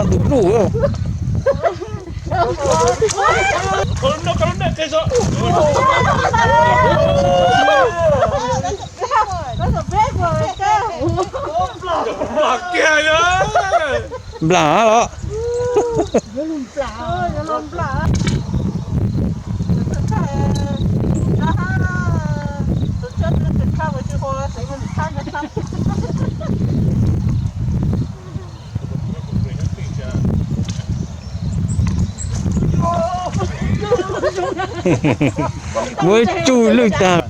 Tus pluj. Nplam los. Muab tsuj lwj tag.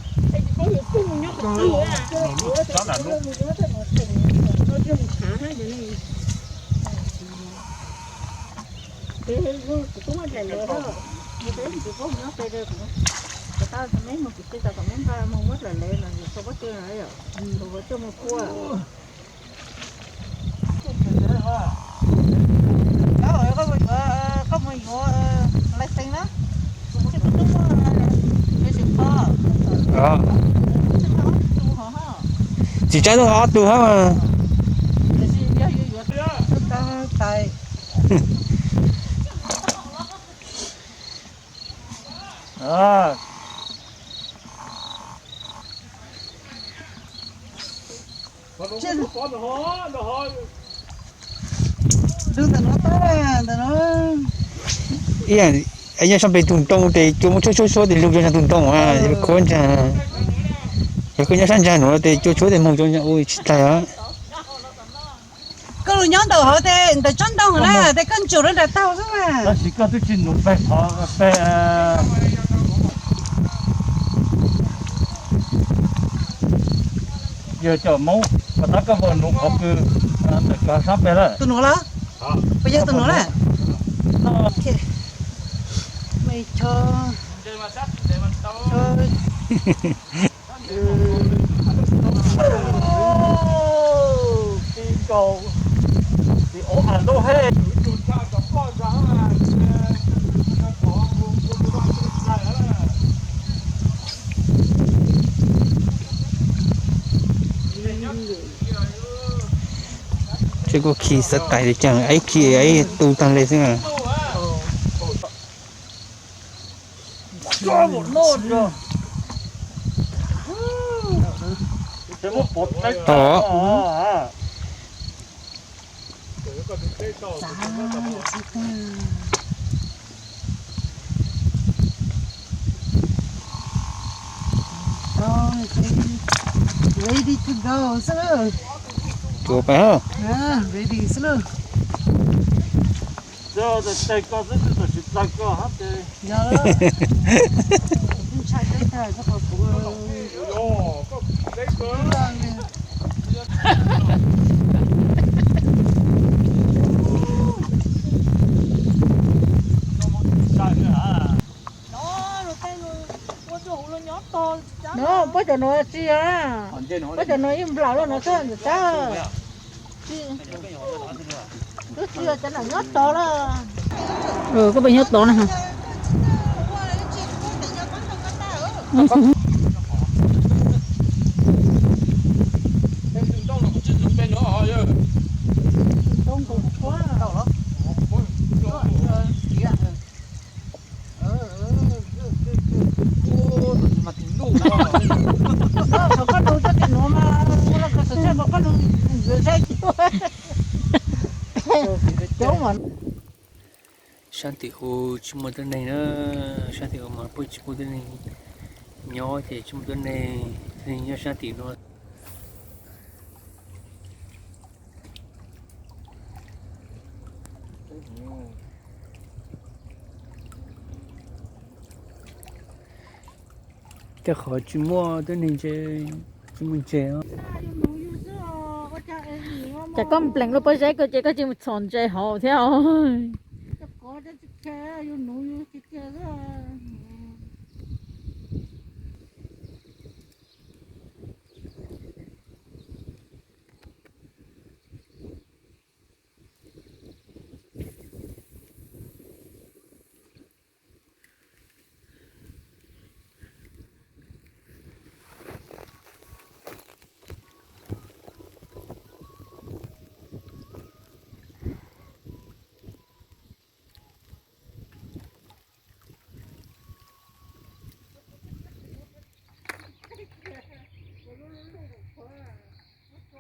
Tsis tsaib tau ob tug hab mas. Ib yam nyob sab pem tus ntoo ces cua muab tshuab tshuab tshuab tes lug rau ntawm tus ntoo, yog khuab ntsa, yog koj nyob sab ntsa nuav ces cua tshuab tes moog rau ntawm ub tsis taag. Koj lug nyob ntawm hauv tes ntawm tsob ntoo na, tes koj ntsum rau nram taug xwb mas. Tab sis koj twb tsis num peg qhov peg, yog cov Hmoob, puas tab koj puas num qhov kws ntawm koj sab peg lawm? Tus nuav lawm? Puas yog tus nuav na? Tsev kuj khi xav tais li caag, aib khi aib tu taag le xwb. Tom. Ready to go xwb lauj. Ready xwb lauj. Yog. No, puab cov nuav tsi a, puab cov nuav yeej nplaum lawm no xwb ntawm sab. Twb tsi yog cov nam nyob tod lawm. Koj peb nyob tod na. Koj lug txoj kev nuav mas ua le koj sawv tsees, koj lug saib coob mas. Sab tim u tsis muaj tuab neeg na, sab tim u mas puab tsis muaj tuab neeg nyob ces tsis muaj tuab neeg, neeg nyob sab tim nuav. Tej qhov tsis muaj tuab neeg ces tsis muaj ntses. Ces koj pleev lub pob zeb ko ces koj tsis mus txhom ntses hauv thiab.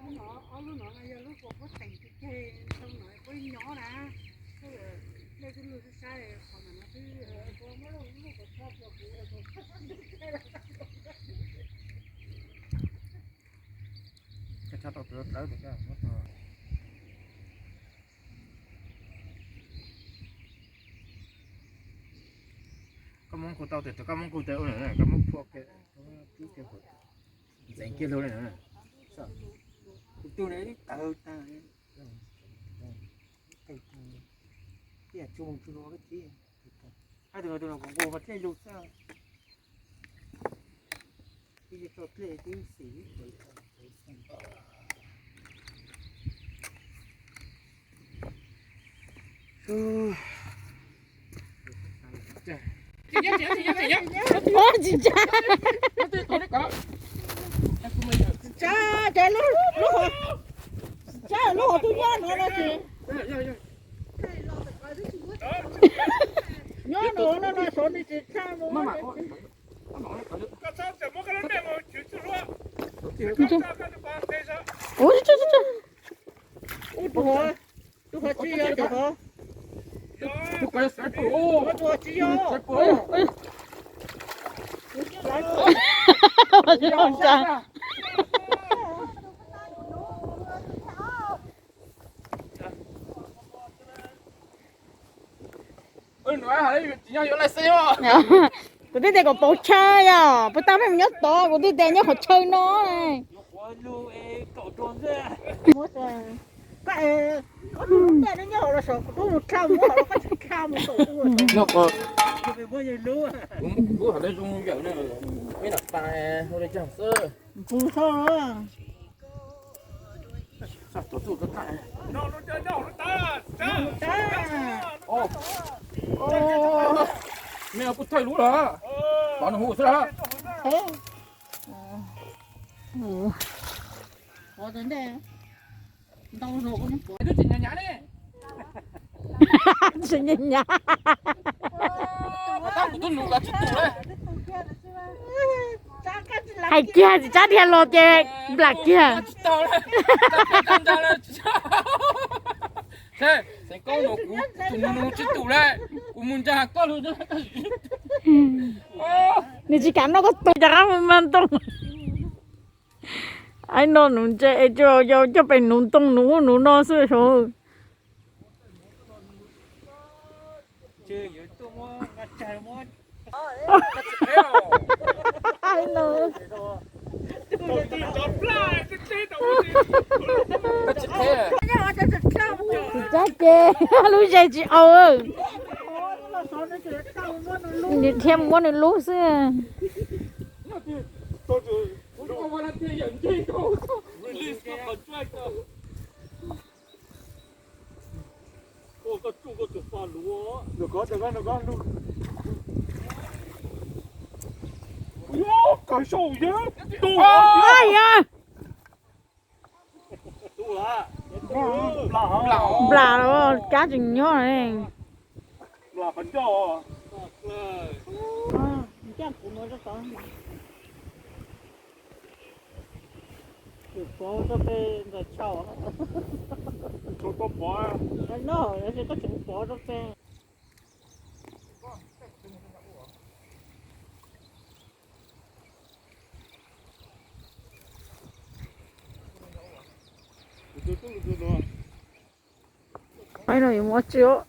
Ob lub no yog lub kuv puab teem ceg ntoo no puab nyob na. Nej twb lug saib qhov no twb Koj muab nqus tau tes, koj muab nqus tes ua, koj muab phua ke, ntxeev kiag lug li. Kuv tus ne tawg tag, tawg tag, ib yam tsis mus tsis los, hais tias tus no kuv nqus mas thiaj lug xwb. Ib tso dlej twb xim ib tawv. Ua tsis tsa, tsis tsa, tsis tsa, tsis tsa, lub hauv tub nyob no no tsis nyob no no no sov ni tsis tsa mus. Ua tsis tsa, tsis tsa. Ua tsis tsa, tsis tsa. Ua tus hov, tus hov tsis yog tus hov. Ua tus hov tsis yog. Kuv twb tias kom pauv chaw yom, puas tau peb mus nyob tod, kuv twb tias nyob qhov chaw no. Nej kuj thawj lub lawm, pov nws hu xwb. Twb tsis nyav nyav ne. Tsis nyav nyav. Hais kiag tsis tsab dhia los ces nplam kiag. Xeev Koob no kuv tus nus nus tsis tus lawm, kuv mus nrog koj lug. Nws tsis kam noj koj tus cas qab mus mag ntoo. Aib no nuv ntse es tsuas yog coj pem nuv ntoo nuv ub nuv no xwb sav. Tsis tsab ces lub zes tsis au. Nws dhia mus muab nws lub xwb. Nplam los kab tseem nyob. Pov rau peb ntawm tshau. Koj tseem pov rau peb. Aib no yuav mus ua tsi os?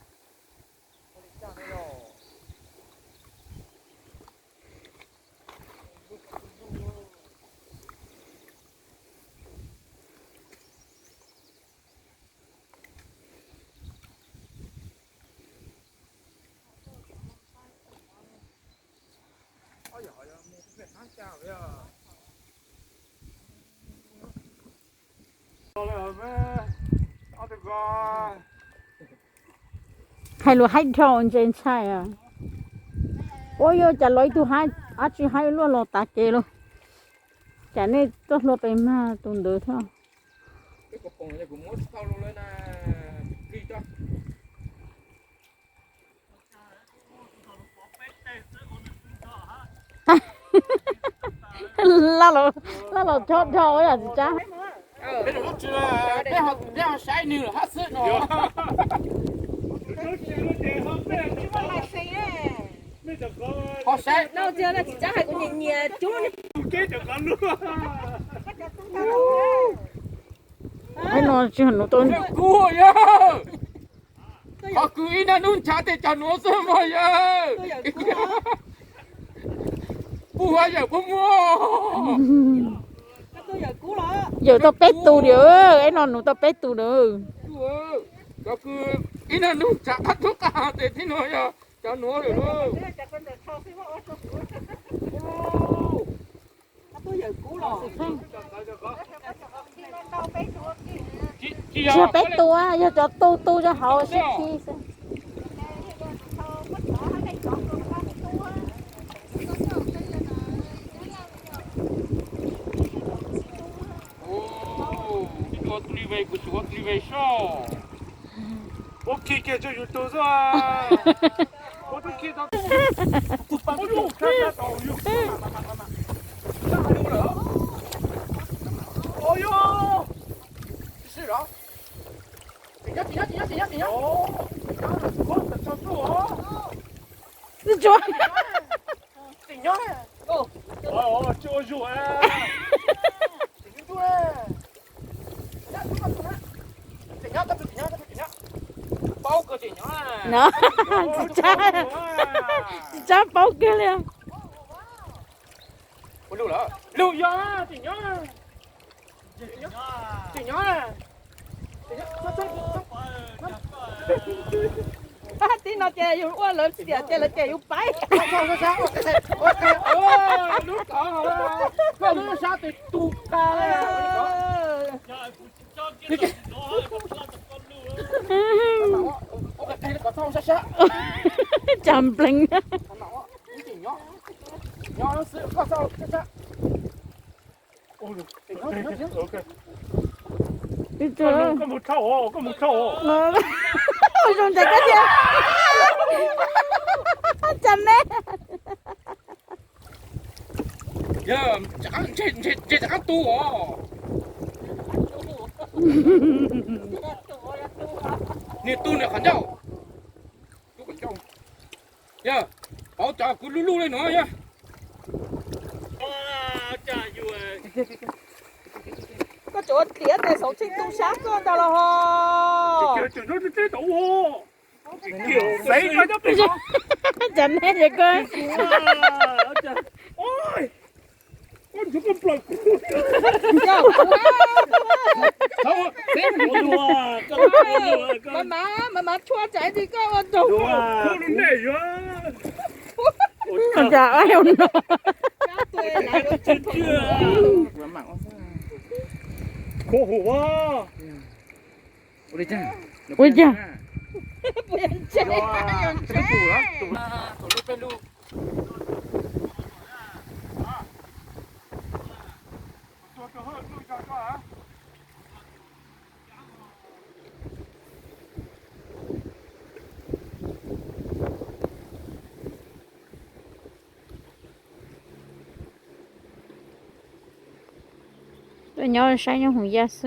Hais lus haib dhau ntse ntshai. Ua yog cas los ib tug haib, ab tsi haib luaj los tav kev lauj. Cas nej tuaj hlua pes mag tus ntawd thiab. Laj los chob dhau yam tsis tsab. Peb ho saib nws hab xwb no. Ho saib no tsis txhob hais kuv nyiam nyiam cub. Ib no tsis hais nws tau kub yog. Qhov kws ib nag nub ntshav tes cov nuav xwb mog yawg. Puj ha yawm puab muab. Yawm tau peb tus diam, ib no nws tau peb tus diam. Cov kws ib nag nub ntshav qab tub qab tes tib nuav yog cov nuav lawm. Tsis yog peb tus, yog cov tu tu rau hauv sib khi xwb. Ua khi kiag rau yus tus xwb. Tsis txhob paub kiag li. Tib no ces yus ua lawv xiam ces lawv cem yus pais. Cas nplees. Zoo ntawd koj tias cas me. Ntshe rov qab tu os. Niag tu niag qhov ncauj. Yog, pauv cov kuv lub lub li no yog. Koj tsuav tiav tes xauv tsheej tu sab koj ntag los ho. Cas me es koj. Mas mas mas mas tshuaj tsaiv ti koj ua nraug. Ua cas? Tuaj nyob saib nyob hoov yaj xwb.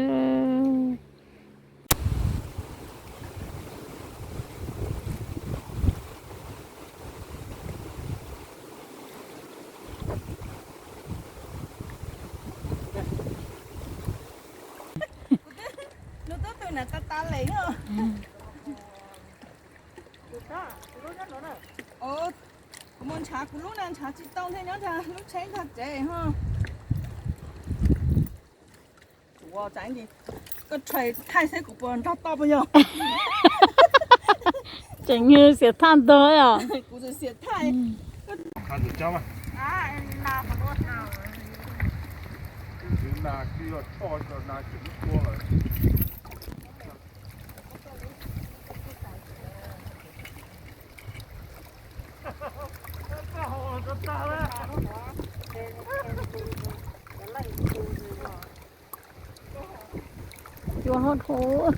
Nws twb tw na tas tas le. Kuv mus ntshav kuv lub na, ntshav tsis tau thiab nyob ntshav lub tsheb ntshav tsev ho. Koj thaij seb kuv puas nrog toj puas yog. Tseem xiam thaj ntog os. Kuv xiam thaj. Cua hauv hauv.